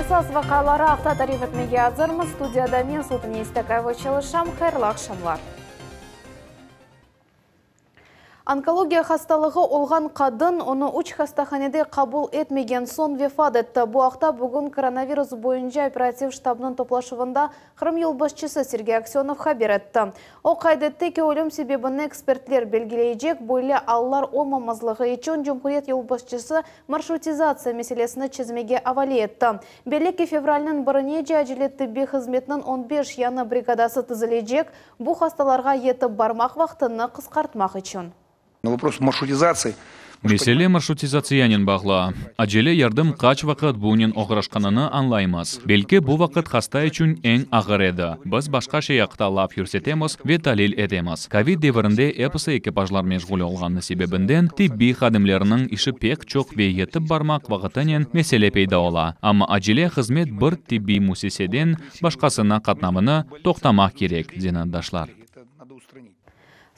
esas vaqiaları aqta tarif etmege azırmız. Studiyada men, Sultaniye İstakayeva çalışam. Hayırlı aqşamlar. Onkologiya hastalığı olğan qadın onı üç hastahanede qabul etmegen soñ vefat etti. Bu aqta bugün koronavirus boyunca operativ ştabnıñ toplaşuvında Qırım yolbaşçısı Sergey Aksönov haber etti. O qayd etti ki, ölüm sebebini ekspertler belgileycek, böyle allar olmamazlığı içün cumhuriyet yolbaşçısı marşrutizatsiya meselesini çezmege avale etti. Belli ki, fevralniñ birinece acele tibbiy hızmetniñ on beş yañı brigadası tizilecek, bu hastalarğa yetip barmaq vaqtını qısqartmaq içün. Вопрос маршрутизации. Mesele marşrutizatsiyanen bağlı. Acele yardım qaç vaqıt bunen oğraşqanını añlaymız. Belki bu vaqıt hasta içün eñ ağır edi. Biz başqa şey aqta laf yürsetemiz ve talil etemiz. Kovid devirinde episi ekipajlar meşğul olğanı sebebinden tibbiy hadimleriniñ işi pek çoq ve yetip barmaq vaqıtınen mesele peyda ola. Amma acele hızmet bir tibbiy müessiseden başqasına qatnavını toqtamaq kerek, zenaatdaşlar.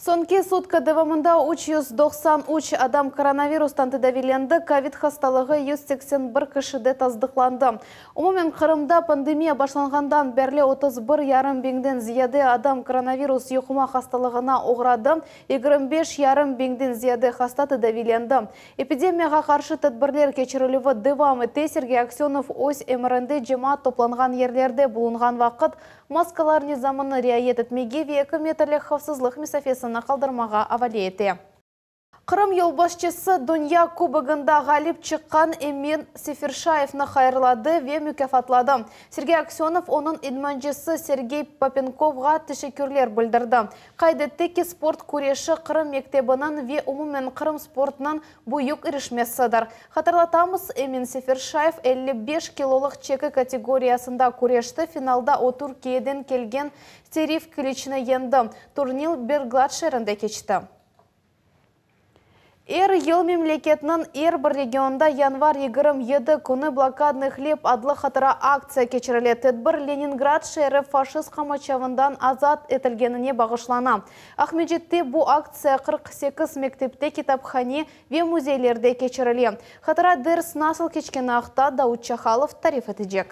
Soñki sutka devamında 393 adam koronavirustan tedaviylendi, kovid hastalığı 181 kişide tasdıqlandı. Umumen Qırımda pandemiya başlanğandan berli 31,5 biñden ziyade adam koronavirus yuqma hastalığına oğradı, 25,5 biñden ziyade hasta tedaviylendi. Epidemiyağa qarşı tedbirler keçirilüvi devam ete. Sergey Aksönov öz emirinde cemaat toplanğan yerlerde bulunğan vaqıt maskalar nizamını riayet etmege ve 2 metrlik havfsızlıq mesafesini qaldırmağa avale ete. Qırım yolbaşçısı Dünya Kubogında ğalip çıqqan Emin Seferşayevni hayırladı ve mukâfatladı. Sergey Aksönov onıñ idmancısı Sergey Popenkovğa teşekkürler bildirdi. Qayd etti ki, sport küreşi Qırım mektebiniñ ve umumen Qırım sportınıñ büyük irişmesidir. Hatırlatamız, Emin Seferşayev 55 kilolıq çeki kategoriyasında küreşti. Finalda o Türkiyeden kelgen Serif Kiliçni yendi. Turnir Belgrad şeerinde keçti. Er yıl memleketniñ er bir regionında yanvar 27 künü "Блокадный хлеб" adlı hatıra aktsiya keçirile. Tedbir Leningrad şeeri faşist qamaçavından azat etilgenine bağışlana. Aqmescitte bu aktsiya 48 mektepte, kitaphane ve müzeylerde keçirile. Hatıra ders nasıl keçkeni aqta Davut Çahalov tarif etecek.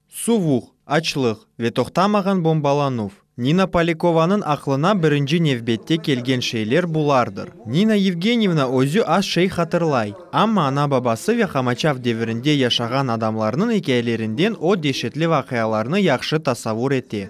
Suvuq, açlıq ve toqtamağan bombalanuv. Nina Polikovanıñ aqlına birinci nevbette kelgen şeyler bulardır. Nina Yevgenyevna özü az şey hatırlay. Amma ana-babası ve qamaçav devirinde yaşağan adamlarnıñ ikâyelerinden o deşetli vaqialarnı yahşı tasavur ete.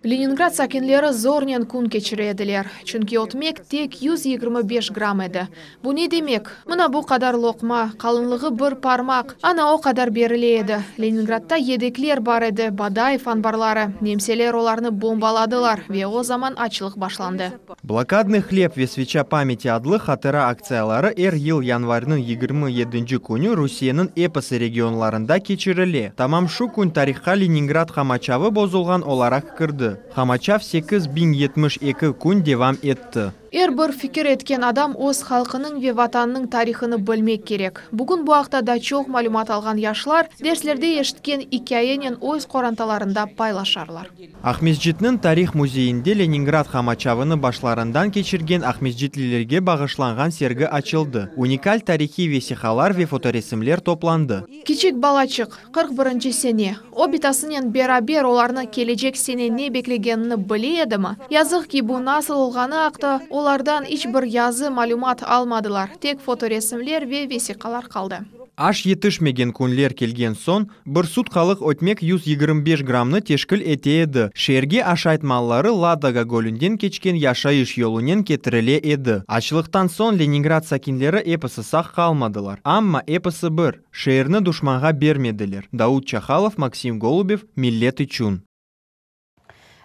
Leningrad sakinleri zornen kün keçire ediler, çünki ötmek tek 125 gramm edi. Bu ne demek? Mına bu qadar loqma, qalınlığı bir parmaq, ana o qadar berile edi. Leningradda yedekler bar edi, Badayev anbarları. Nemseler olarnı bombaladılar ve o zaman açlıq başlandı. "Блокадный хлеб ve свеча памяти" adlı hatıra aktsiyaları er yıl yanvarniñ 27 künü Rusiyeniñ episi regionlarında keçirile. Tamam şu kün tarihqa Leningrad qamaçavı bozulğan olaraq kirdi. Qamaçav 8072 kün devam etti. Er bir fikir etken adam öz halqınıñ ve vatanınıñ tarihını bilmek kerek. Bugün bu aqta da çoq malümat alğan yaşlar derslerde eşitken ikâyenen öz qorantalarında paylaşarlar. Aqmescitniñ tarih müzeyinde Leningrad qamaçavını başlarından keçirgen aqmescitlilerge bağışlanğan sergi açıldı. Unikal tarihiy vesiqalar ve fotoresimler toplandı. Kiçik balaçıq, 41 sene. O bitasınen beraber olarnı kelecek sene ne beklegenini bile edimi? Yazıq ki, bu nasıl olğanı aqta olardan iç bir yazı malümat almadılar. Tek fotoresimler ve vesiqalar qaldı. Aş yetişmegen künler kelgen soñ, bir sutkalıq ötmek 125 grammnı teşkil ete edi. Şeerge aşayt malları Ladoga gölünden keçken yaşayış yolunen ketirile edi. Açlıqtan soñ Leningrad sakinleri episi sağ qalmadılar. Amma episi bir, şeerni duşmanğa bermediler. Davut Çahalov, Maksim Golubev, Millet içün.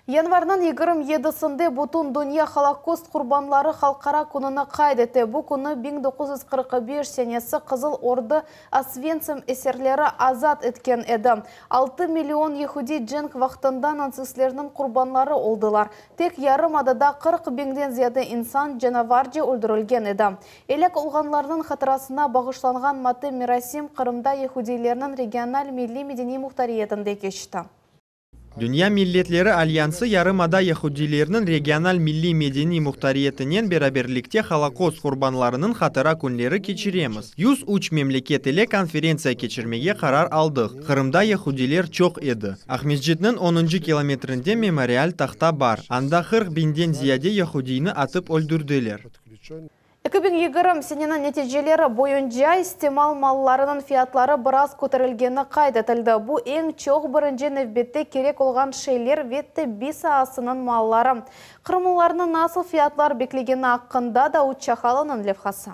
Yanvarniñ 27-sinde bütün dünya Holokost qurbanları halqara kününi qayd etti. Bu künü 1945 senesi Qızıl Ordu Osventsim esirleri azat etken edi. 6 million yehudiy cenk vaqtında natsistlerniñ qurbanları oldılar. Tek yarımadada 40 biñden ziyade insan canavarca öldürilgen edi. Elâk olğanlarnıñ hatırasına bağışlanğan matem merasim Qırımda yehudiylerniñ regional milliy medeniy muhtariyetinde keçti. Dünya milletleri alyansı yarımada yehudiyleriniñ regional milliy-medeniy muhtariyetinen beraberlikte Holokost qurbanlarınıñ hatıra künleri keçiremiz. 103 memleket ile konferentsiya keçirmege qarar aldıq. Qırımda yehudiyler çoq edi. Aqmescitniñ onuncı kilometrinde memorial tahta bar, anda 40 biñden ziyade yehudiyni atıp öldürdiler. 2020 seneniñ neticeleri boyunca istimal mallarınıñ fiyatları biraz köterilgeni qayd etildi. Bu eñ çoq birinci nevbette kerek olğan şeyler ve tibbiy saasınıñ malları. Qırımlılarnı nasıl fiyatlar beklegeni aqqında Davut Çahalovnıñ levhası.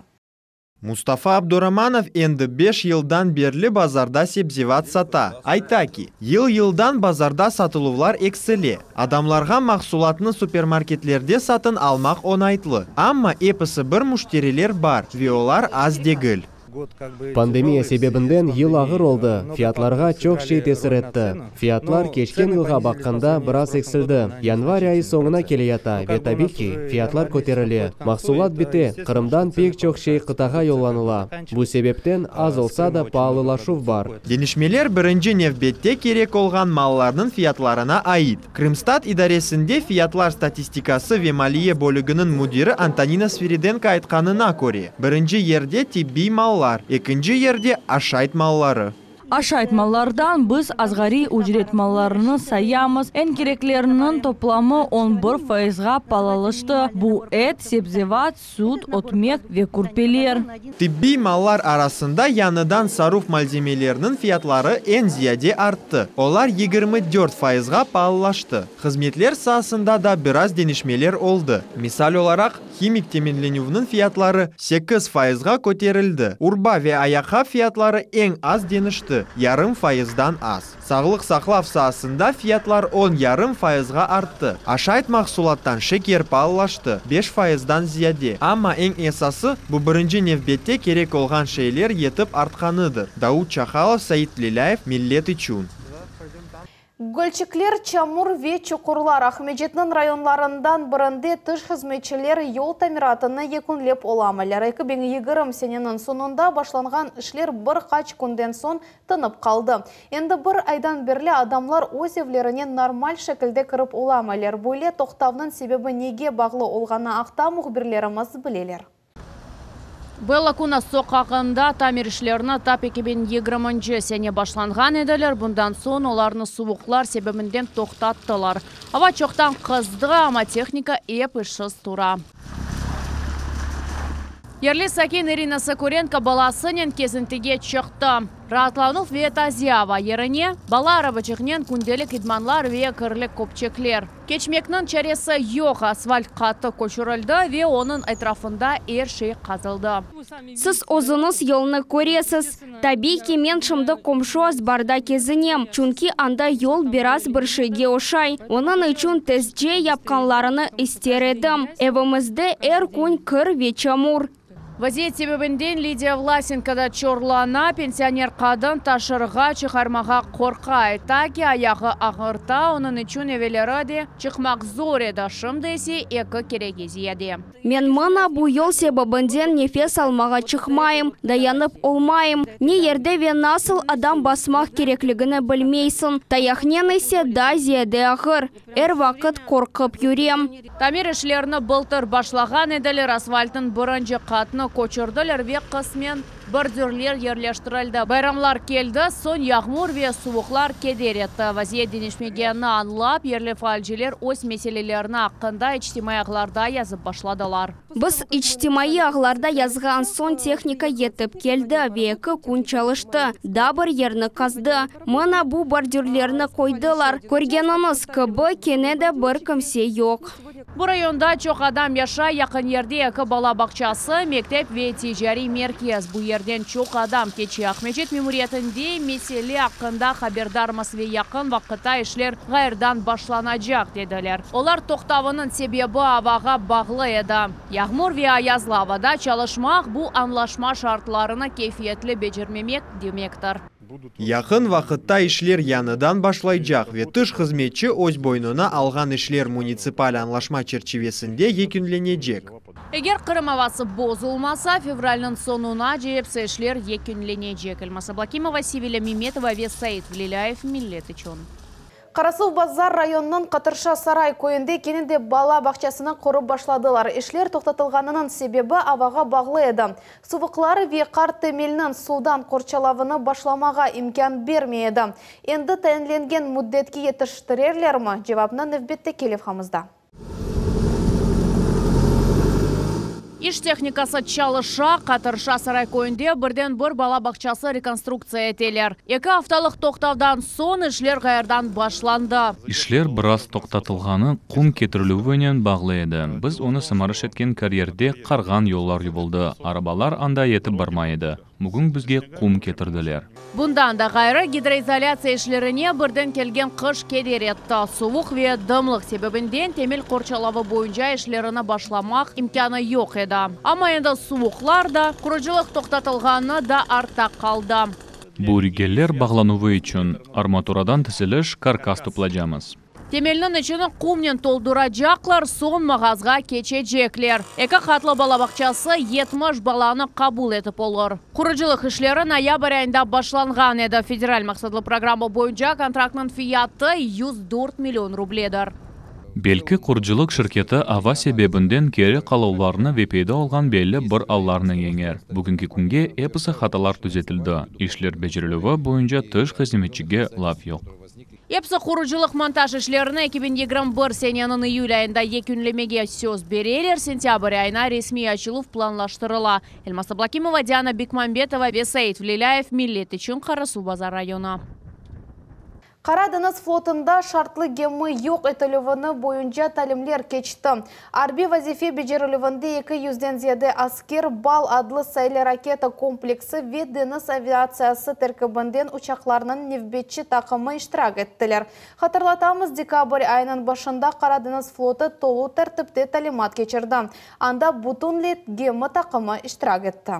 Mustafa Abduramanov endi beş yıldan berli bazarda sebzevat sata. Ayta ki, yıl-yıldan bazarda satıluvlar eksile. Adamlarğa mahsulatnı supermarketlerde satın almaq oñaytlı. Amma episi bir müşteriler bar ve olar az degil. Pandemiya sebebinden yıl ağır oldı, fiyatlarğa çoq şey tesir etti. Fiyatlar keçken yılğa baqqanda biraz eksildi. Yanvar ayı soñuna keleyata ve, tabiy ki, fiyatlar köterile. Mahsulat bite, Qırımdan pek çoq şey qıtağa yollanıla. Bu sebepten az olsa da paalılaşuv bar. Deñişmeler birinci nevbette kerek olğan mallarnıñ fiyatlarına ait. Krımstat idaresinde fiyatlar statistikası ve maliye bölüginiñ müdiri Antonina Sviridenko aytqanına köre, birinci yerde tibbiy mallar, ekinci yerde aşayt malları. Aşayt mallardan biz azğariy ücret mallarını sayamız. Eñ kerekleriniñ toplamı 11 fayızğa paalılaştı. Bu et, sebzevat, Süt, ötmek ve kürpeler. Tibbiy mallar arasında yañıdan saruv malzemeleriniñ fiyatları eñ ziyade arttı, olar 24 fayızğa paalılaştı. Hızmetler saasında da biraz deñişmeler oldı. Misal olaraq, himik teminlenüvniñ fiyatları 8 fayızğa köterildi, urba ve ayaqqap fiyatları eñ az deñişti, yarım fayızdan az. Sağlıq saqlav saasında fiyatlar on yarım fayızğa arttı. Aşayt mahsulattan şeker paalılaştı, beş fayızdan ziyade. Amma eñ esası, bu birinci nevbette kerek olğan şeyler yetip artqanıdır. Davut Çahalov, Sait Lilâyev, Millet içün. Gölçikler, çamur ve çuqurlar. Aqmescitniñ rayonlarından birinde tış hızmetçiler yol tamiratını yekünlep olamaylar. 2020 seneniñ soñunda başlanğan işler bir qaç künden soñ tınıp qaldı. Endi bir aydan berli adamlar öz evlerine normal şekilde kirip olamaylar. Böyle toqtavnıñ sebebi nege bağlı olğanı aqta mühbirlerimiz bileler. Bella Kuna soqağında tamir işlerini tap 2020-nci sene başlanğan ediler, bundan soñ olarnı suvuqlar sebebinden toqtattılar. Ava çoqtan qızdı, amma tehnika ep işsiz tura. Yerli sakin İrina Sokurenko balasınen kezintige çıqtı. Raatlanuv ve taze ava yerine, bala arabaçığınen kündelik idmanlar ve kirli köpçekler. Keçmekniñ çaresi yoq, asfalt qatı köçürildi ve onıñ etrafında er şey qazıldı. Siz özüñiz yolnı köresiz. Tabiy ki, men şimdi qomşu azbarda kezinem, çünki anda yol biraz bir şeyge oşay. Onıñ içün tezce yapqanlarını ister edim. Evimizde er kün kir ve çamur. Vaziyet sebebinden Lidiya Vlasenko da çorlana, pensioner qadın taşırğa çıqarmağa qorqa, ayta ki, ayağı ağırta, onıñ içün evelleri de çıqmaq zor edi, şimdi ise eki kerege ziyade. Men mına bu yol sebebinden nefes almağa çıqmayım, dayanıp olmayım. Ne yerde ve nasıl adam basmaq kerekligini bilmeysiñ, tayaqnen ise daa ziyade ağır. Er vaqıt qorqıp yürem. Tamir işlerini bıltır başlağan ediler, asfaltnıñ birinci qatını köçürdiler ve qısmen bordürler yerleştirildi. Bayramlar keldi, soñ yağmur ve suvuqlar keder etti. Vaziyet deñişmegenini añlap, yerli faalciler öz meselelerini aqqında içtimaiy ağlarda yazıp başladılar. Biz içtimaiy ağlarda yazğan soñ tehnika yetip keldi ve eki kün çalıştı, daa bir yerni qazdı. Mına bu bordürlerni qoydılar. Körgeniñiz kibi, kene de bir kimse yoq. Bu rayonda çoq adam yaşay, yaqın yerde eki bala bağçası, mektep ve ticariy merkez. Bu yerden çoq adam keçe. Aqmescit memuriyetinde mesele aqqında haberdarmız ve yaqın vaqıtta işler ğayrıdan başlanacaq, dediler. Olar toqtavınıñ sebebi avağa bağlı edi. Yağmur ve ayazlı avada çalışmaq, bu añlaşma şartlarını keyfiyetli becermemek demektir. Yaqın vaqıtta işler yañıdan başlaycaq ve tış hızmetçi öz boynuna alğan işler munitsipal añlaşma çerçivesinde yekünlenecek. Eger Qırım avası bozulmasa, fevralniñ soñunace episi işler yekünlenecek. Elmaz Ablakimova, Sevilâ Memetova ve Said Velilâyev, Millet içün. Qarasuvbazar rayonınıñ Qatırşa Saray köyünde kene de bala bağçasını qurıp başladılar. İşler toqtatılğanınıñ sebebi avağa bağlı edi. Suvuqlar ve qar temelniñ suvdan qorçalavını başlamağa imkân bermey edi. Endi tayinlengen müddetke yetiştirerlermi? Cevapnı nevbetteki levhamızda. İş tehnikası çalışa, Qatırşa Saray köyünde birden bir bala bağçası rekonstruktsiya eteler. Eki aftalıq toqtavdan soñ işler ğayırdan başlandı. İşler biraz toqtatılğanı qum ketirilüvinen bağlı edi. Biz onı sımarış etken karyerde qarğan yollar yuvuldı, arabalar anda yetip barmay edi. Bugün bizge qum ketirdiler. Bundan da ğayrı, gidroizolâtsiya işlerine birden kelgen qış keder etti. Suvuq ve dımlıq sebebinden temel qorçalavı boyunca işlerini başlamaq imkânı yoq edi. Amma endi suvuqlar da, qurucılıq toqtatılğanı da artta qaldı. Bu rigeller bağlanuvı içün armaturadan tiziliş karkas toplacamız. Temelniñ içini qumnen tolduracaqlar, soñ mağazğa keçecekler. Eki qatlı bala bağçası 70 balanı qabul etip olur. Qurucılıq işleri noyabr ayında başlanğan edi. Federal maqsatlı programma boyunca kontraktnıñ fiyatı 104 million rubledir. Belki qurucılıq şirketi ava sebebinden keri qaluvlarnı ve peyda olğan belli bir allarnı yeñer. Bugünki künge episi hatalar tüzetildi. İşler becerilüvi boyunca tış hızmetçige laf yoq. Episi qurucılıq-montaj işlerini 2021 seneniñ iyül ayında yekünlemege söz bereler. Sentâbr ayına resmiy açıluv planlaştırıla. Elmaz Ablâkimova, Diana Bekmambetova ve Said Velilâyev, Millet içün Qarasuvbazar rayonı. Qara deñiz flotunda şartlı gemi yoq etilüvini boyunca talimler keçti. Arbiy vazife becerilüvinde 200-den ziyade asker Bal adlı saylı raketa kompleksi ve deñiz aviatsiyası terkibinden uçaqlarnıñ nevbetçi taqımı iştirak ettiler. Hatırlatamız, dekabr ayınıñ başında Qara deñiz flotu tolu tertipte talimat keçirdi. Anda bütünley gemi taqımı iştirak etti.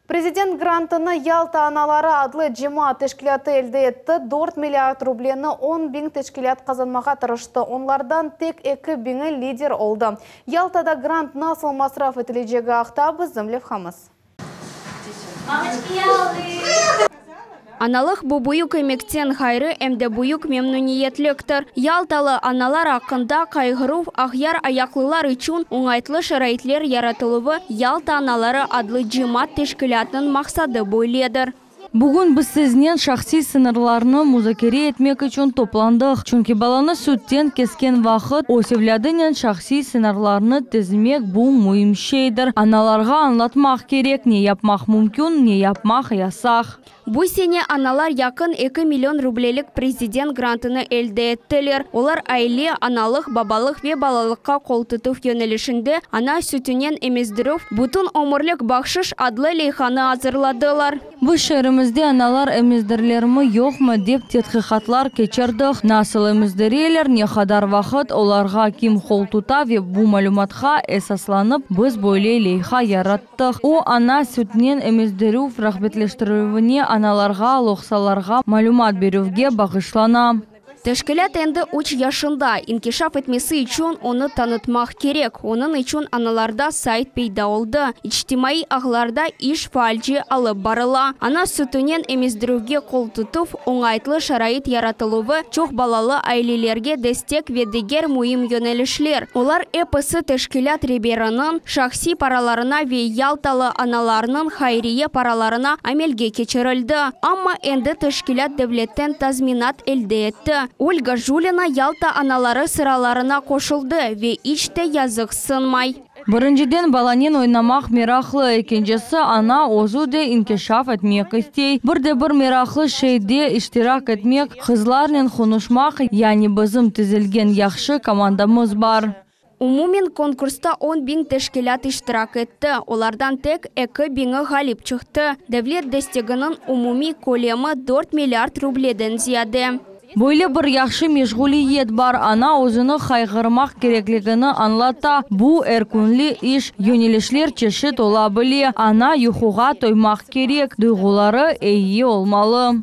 Prezident grantını Yalta anaları adlı cemaat teşkilâtı elde etti. 4 milliard rubleni 10 biñ teşkilât qazanmağa tırıştı. Onlardan tek 2 biñi lider oldı. Yaltada grant nasıl masraf etilecegi aqta bizim levhamız. Analıq bu büyük emekten ğayrı em de büyük memnüniyetliktir. Yaltalı analar aqqında qayğıruv, Aqyar ayaqlılar içün oñaytlı şaraitler yaratıluvı Yalta anaları adlı cemaat teşkilâtınıñ maqsadı böyledir. Bugün biz siznen şahsiy sıñırlarnı muzakere etmek içün toplandıq, çünki balanı sütten kesken vaqıt öz evlâdınen şahsiy sıñırlarnı tizmek bu müim şeydir. Analarğa añlatmaq kerek, ne yapmaq mümkün, ne yapmaq yasaq. Bu sene analar yaqın 2 million rublelik prezident grantını elde ettiler. Olar aile, analıq, babalıq ve balalıqqa qoltutuv yönelişinde ana sütünen emizdirüv, bütün ömürlik bahşış adlı leyhanı azırladılar. Biz şeerimizde analar emizdirelermi yoqmı dep tedqiqatlar keçirdik. Nasıl emizdireler, ne qadar vaqıt, olarğa kim qol tuta ve bu malümatqa esaslanıp biz böyle leyha yarattıq. O, ana sütünen emizdirüv rağbetleştirüvine, analarğa, loqsalarğa malümat berüvge bağışlana. Teşkilât endi üç yaşında. İnkişaf etmesi içün onı tanıtmaq kerek. Onıñ içün analarda sayt peyda oldı. İçtimaiy ağlarda iş faalce alıp barıla. Ana sütünen emizdirüvge qoltutuv, oñaytlı şarait yaratıluvı, çoq balalı ailelerge destek ve diger müim yönelişler. Olar episi teşkilât reberiniñ şahsiy paralarına ve yaltalı analarnıñ hayriye paralarına amelge keçirildi. Amma endi teşkilât devletten tazminat elde etti. Olga Julina Yalta anaları sıralarına qoşuldı ve iç te yazıqsınmay. Birinciden, balanen oynamaq meraqlı, ekincisi, ana özü de inkişaf etmek istey. Bir de bir meraqlı şeyde iştirak etmek, qızlarnen qonuşmaq, yani bizim tizilgen yahşı komandamız bar. Umumen konkursta 10 biñ teşkilât iştirak etti. Olardan tek 2 biñi ğalip çıqtı. Devlet desteginiñ umumiy kölemi 4 milliard rubleden ziyade. Böyle bir yahşı meşğuliyet bar, ana özüni qayğırmaq kerekligini añlata. Bu er künli iş, yönelişler çeşit ola bile. Ana yuquğa toymaq kerek, duyğuları eyi olmalı.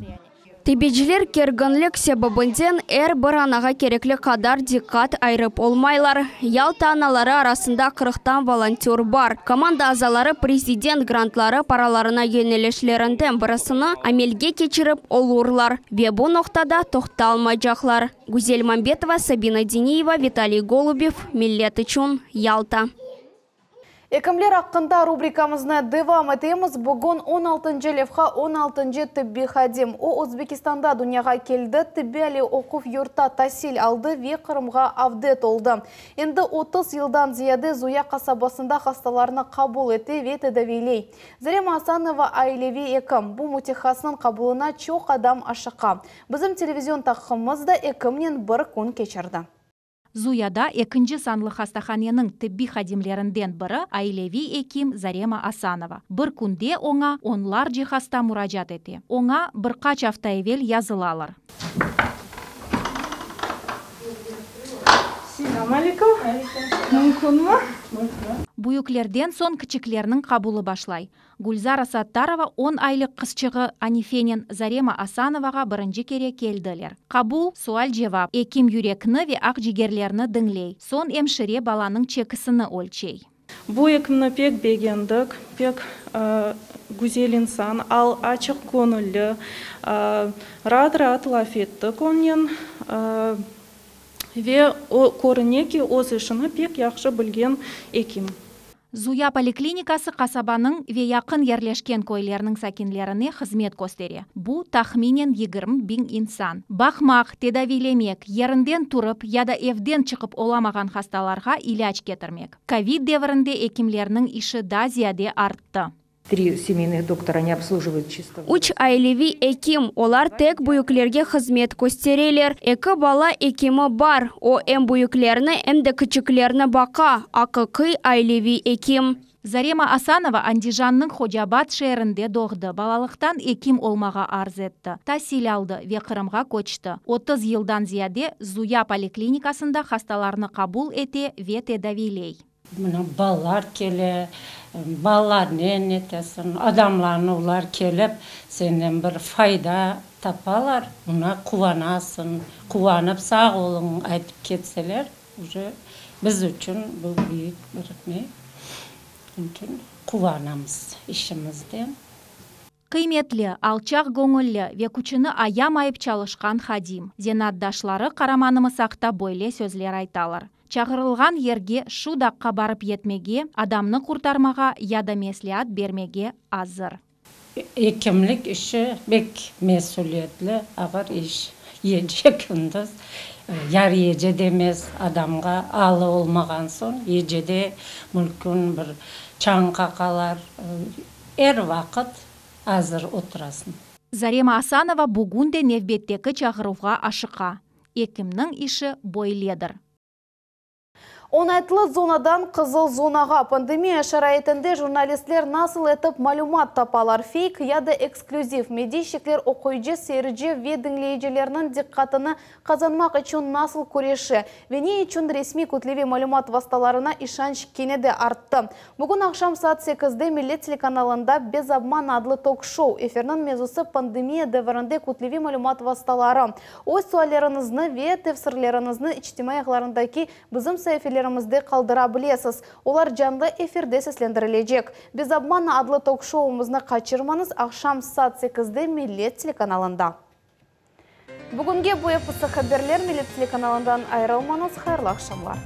Tibiciler kerginlik sebebinden er bir anağa kerekli qadar diqqat ayırıp olmaylar. Yalta anaları arasında qırqtan volontör bar. Komanda azaları prezident grantları paralarına yönelişlerinden birisini amelge keçirip olurlar ve bu noqtada toqtalmaycaqlar. Güzel Mambetova, Sabina Diniyeva, Vitaliy Golubev, Millet içün, Yalta. Ekimler aqqında rubrikamıznı devam etemiz. Bugün on altıncı levha on altıncı tibbiy hadim. O, Özbekistanda dünyağa keldi, tibbiy aliy oquv yurtta tasil aldı ve Qırımğa avdet oldı. Endi 30 yıldan ziyade Zuya qasabasında hastalarnı qabul ete ve tedaviyley. Zarema Asanova aileviy ekim. Bu mütehassısnıñ qabulına çoq adam aşıqa. Bizim televizion taqımımız da ekimnen bir kün keçirdi. Zuyada ekinci sanlı hastahaneniñ tibbiy hadimlerinden biri aileviy ekim Zarema Asanova. Bir künde oña onlarce hasta muracaat ete. Oña bir qaç afta evel yazılalar. Selâm aleyküm. Mümkünmi? Büyüklerden soñ kiçiklerniñ qabulı başlay. Gülzara Sattarova on aylıq qızçığı Anifenen Zarema Asanovağa birinci kere keldiler. Qabul, sual-cevap, ekim yürekni ve aqcigerlerni diñley, soñ emşire balanıñ çekisini ölçey. Bu ekimni pek begendik, pek güzel insan, al açıq göñülli, raat-raat laf ettik onnen ve o, körüne ki, öz işini pek yahşı bilgen ekim. Zuya poliklinikası qasabanıñ ve yaqın yerleşken köylerniñ sakinlerine hızmet köstere. Bu, tahminen 20 biñ insan. Baqmaq, tedaviylemek, yerinden turıp ya da evden çıqıp olamağan hastalarğa ilâc ketirmek. Kovid devrinde ekimlerniñ işi daa ziyade arttı. Три семейных доктора не обслуживают чисто. Üç aileviy ekim, olar tek büyüklerge hızmet köstereler. Eki bala ekimi bar, o em büyüklerni, em de kiçiklerni baqa, aqiqiy aileviy ekim. Zarema Asanova Andijannıñ Hocabad şeerinde doğdı. Balalıqtan ekim olmağa arz etti. Tasil aldı ve Qırımğa köçti. 30 yıldan ziyade Zuya poliklinikasında hastalarnı qabul ete ve tedaviyley. Mına balalar kele, balalarnen etesiñ, adamlarnı olar kelip senden bir fayda tapalar, buna quvanasıñ, quvanıp sağ oluñ aytıp ketseler, уже biz içün bu büyük bir ne, içün quvanamız işimizden. Qıymetli, alçaq göñülli ve küçüni ayamayıp çalışqan hadim. Zenaatdaşları qaramanımız aqta böyle sözler aytalar. Çağırılğan yerge şu daqqa barıp yetmege, adamnı qurtarmağa ya da mesleat bermege azır. Ekimlik işi pek mesüliyetli, ağır iş. Gece kündüz, yarı gece demez adamğa alı olmağan soñ, gecede mümkün bir çañ qaqalar, er vaqıt azır oturasıñ. Zarema Asanova bugün de nevbetteki çağıruvğa aşıqa. Ekimniñ işi böyledir. Oñaytlı zonadan qızıl zonağa pandemiya şaraitinde jurnalistler nasıl etip malümat tapalar? Feyk ya da eksklüziv mediyşikler oquyıcı, seyirci ve diñleyicilerniñ diqqatını qazanmaq içün nasıl küreşe? Ve ne içün resmiy kütleviy malümat vastalarına işanç kene de arttı? Bugün aqşam saat 8-de Millet telekanalında Bez obmana adlı tok-şou efiriniñ mevzusı pandemiya devrinde kütleviy malümat vastaları. Öz sualleriñizni ve tefsirleriñizni içtimaiy ağlarındaki bizim saifelerimizde qaldıra bilesiz. Olar canlı efirde seslendirilecek. Bez obmana adlı tok-şoumıznı qaçırmañız aqşam saat 8-de Millet telekanalında. Bugünge bu episi haberler Millet telekanalından ayırılmañız. Hayırlı aqşamlar.